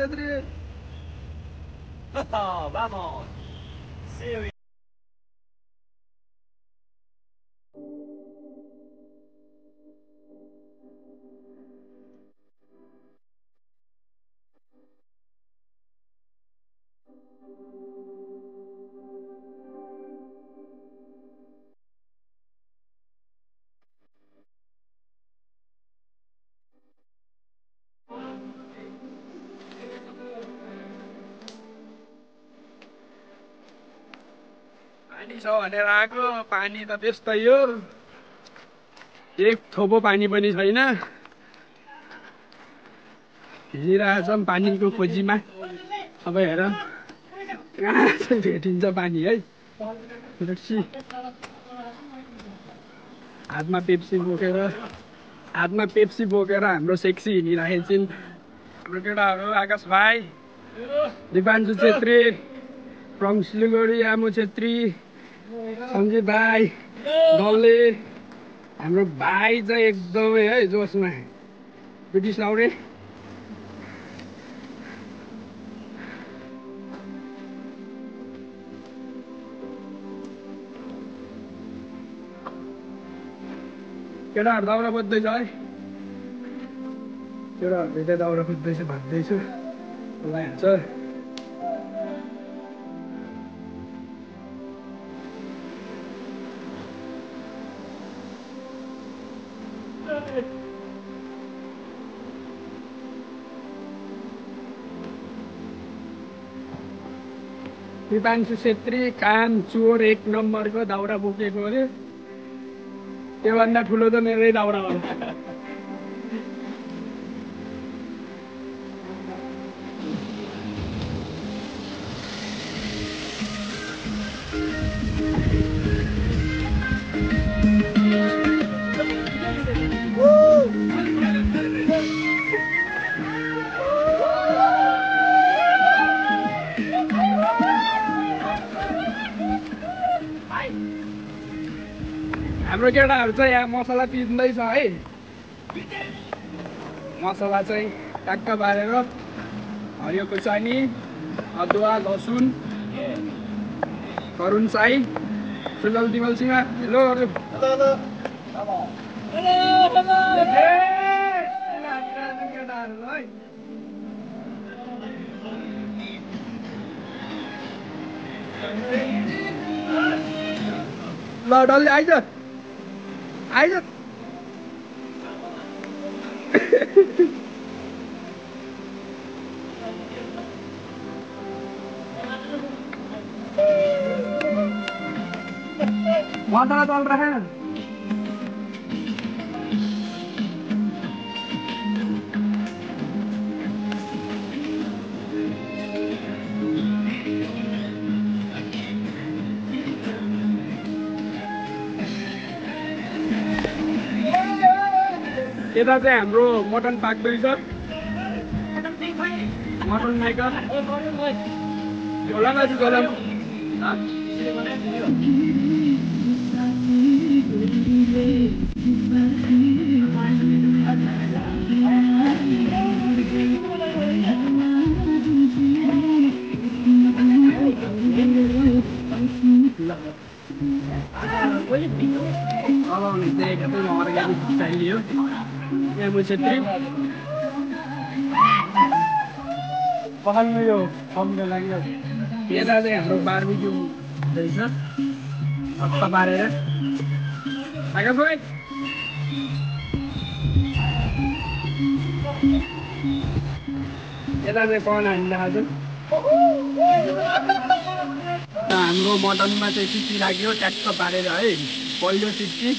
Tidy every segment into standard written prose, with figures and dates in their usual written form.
Chhetri Vamos. Serious. पानी छ भनेर आएको पानी त त्यस्तै हो एक थोपो पानी पनि छैन हिँडिरहेछौँ पानीको खोजीमा अब हेर कहाँ चाहिँ भेटिन्छ पानी है हातमा पेप्सी बोकेर हाम्रो सेक्सी हिँडिरहेको छिन् हाम्रो केटाहरू आकाश भाइ दिपान्जु छेत्री फ्रम सिलगढी आमु छेत्री सञ्जीव भाइ डल्ले हाम्रो भाइ चाहिँ एकदमै है जोसमा ब्रिटिस लाउरे केटाहरू दाउरा खोज्दैछ है केटाहरूले चाहिँ दाउरा खोज्दैछ भन्दैछु हुन्छ दिपान्जु छेत्री कान चोर एक नम्बरको दाउरा बोकेको अरे त्योभन्दा ठुलो त मेरै दाउरा हो हाम्रो केटाहरू चाहिँ यहाँ मसला पिस्दैछ है मसला चाहिँ ट्याक्क पारेर हरियो खुर्सानी अदुवा लसुन तरुन साई सुजल तिमल सिंह हेलो ल डल्ले आइज मसला चल रहा है यता चाहिँ हाम्रो मटन पाक्दैछ मटन माइकर होला दाजु गलम पखाल्नु यो फर्मको लागि यता चाहिँ हाम्रो बार्बिक्यू हुँदैछ हप्ता पारेर आकाश भाइ यता चाहिँ पन हानिरहेको छ हाम्रो मटनमा चाहिँ सिटी लाग्यो ट्याक्क पारेर है पहिलो सिटी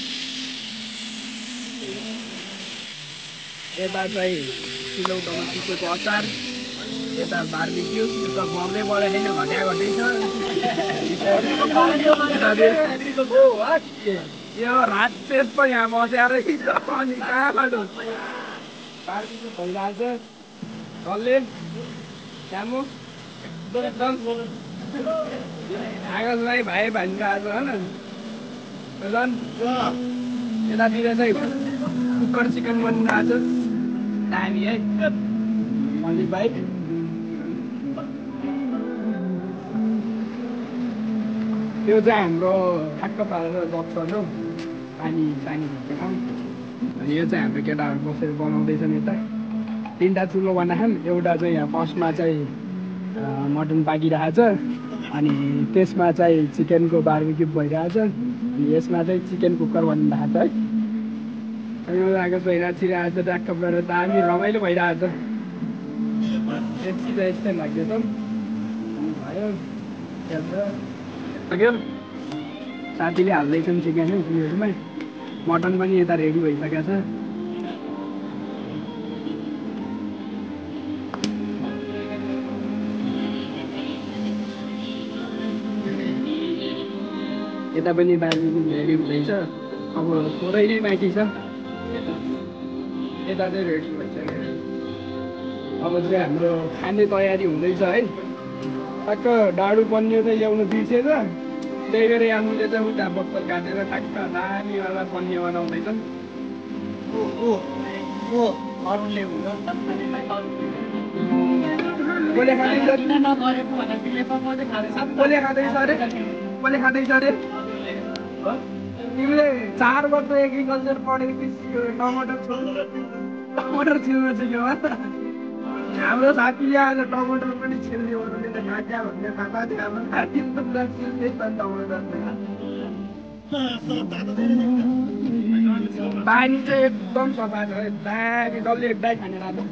यता चाहिँ सिलौटोमा पिसेको अचार यता बार्बिक्यू यो त बम्बे बढाइदिन घट्या घटै छ यो रात पेस पनि यहाँ बसेर अनि कहाँबाट बार्बिक्यू भइरहेछ डल्ले च्यामो आकाश भाइ भनिरहेको छ होइन यतातिर चाहिँ कुकर चिकन बनिरहेको छ दामी है मन्दिर भाइ त्यो चाहिँ हाम्रो ठ्याक्क पारेर बक्सहरू पानी पानी भित्र ठाउँ अनि यो चाहिँ हाम्रो केटाहरू बसेर बनाउँदैछन् यता 3टा चुलो बनाएछन् एउटा चाहिँ यहाँ फर्स्टमा चाहिँ मटन पाकिरहेछ अनि त्यसमा चाहिँ चिकनको बार्बिक्यू भइरहेछ अनि यसमा चाहिँ चिकन कुकर बनिरहेछ है अनि यो आगो भइरहेको ट्याक्क परेर दामी रमाइलो भइरहेछ यति चाहिँ यस्तै लाग्दैछ भयो सक्यो साथीले हाल्दैछन् चिकन उयोहरूमा मटन पनि यता रेडी भइसकेको छ यता पनि बाली रेडी हुँदैछ अब थोरै नै बाँकी छ यता चाहिँ रेडी भइसक्यो अब चाहिँ हाम्रो खाने तयारी हुँदैछ है टक्क डाडु पन्ने चाहिँ ल्याउनु बिर्सेछ त्यही भएर आमुले चाहिँ उता बक्सल काटेर टक्क दामीवाला पन्ने बनाउँदैछन् कसले खाँदैछ अरे तिमीले 4 वर्ष एग्रिकल्चर पढेपछि टमाटर छिल्नु सिक्यो हाम्रो साथीले आज टमाटर पनि छिल्ने भन्ने खाजा भन्ने थाहा थियो हाम्रो साथी पानी चाहिँ एकदम सफा छ दामी डल्ले एकडाइ खाने राम्रो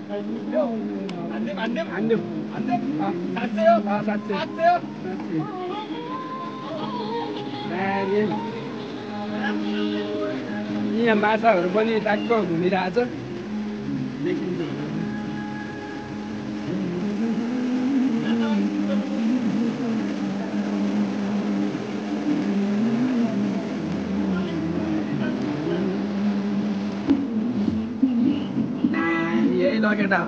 यहाँ माछाहरू पनि ट्याक्क घुमिरहेछ देखिन्छ यही लगेटा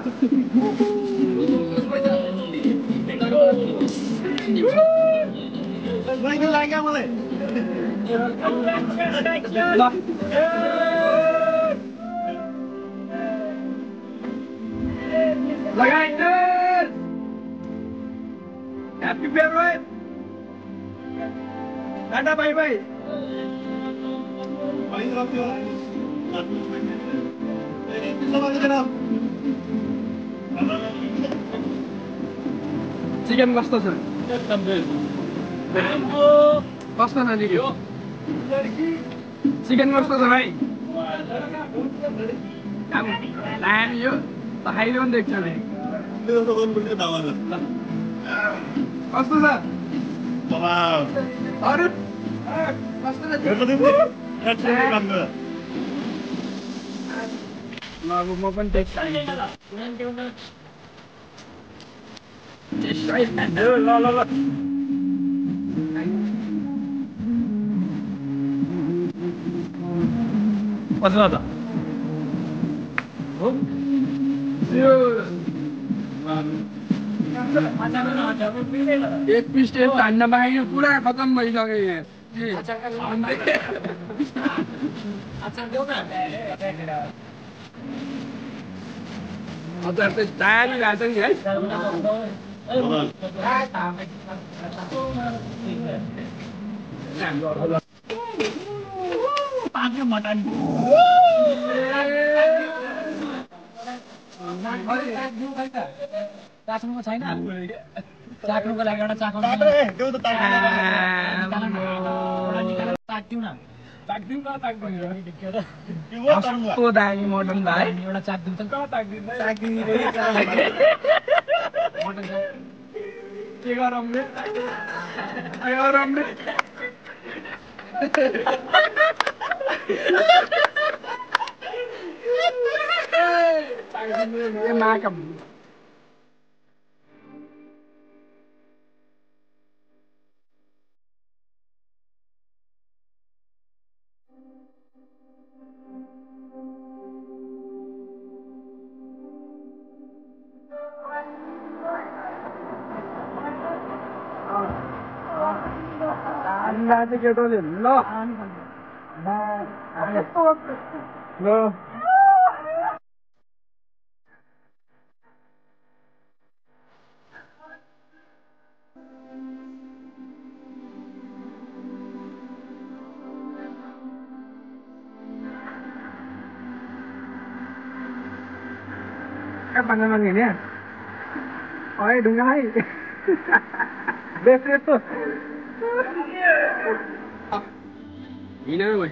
Happy birthday! Tata bye bye. Chicken कस्तो छ? कस्तो छ चिकन कस्तो छ भाइ? दामी यो खाइरहनु पनि देख्छ नि कस्तो छ? अरू कस्तो ल अब म पनि टेस्ट ल ल ल कस्तो छ एक पिस टेस्ट हान्न पाएन पुरा खतम भइसक्यो यहाँ अचार चाहिँ दामी भएको छ नि है मटन चाख्नुको छैन चाख्नुको लागि एउटा चाख्नु कस्तो दामी मटन भाइ एउटा चाख्दिन्छ के गरौँ रे माकम अन्डा चाहिँ केटोले ल apa memang ini ya? Oh, dungai. Best itu. Ini weh.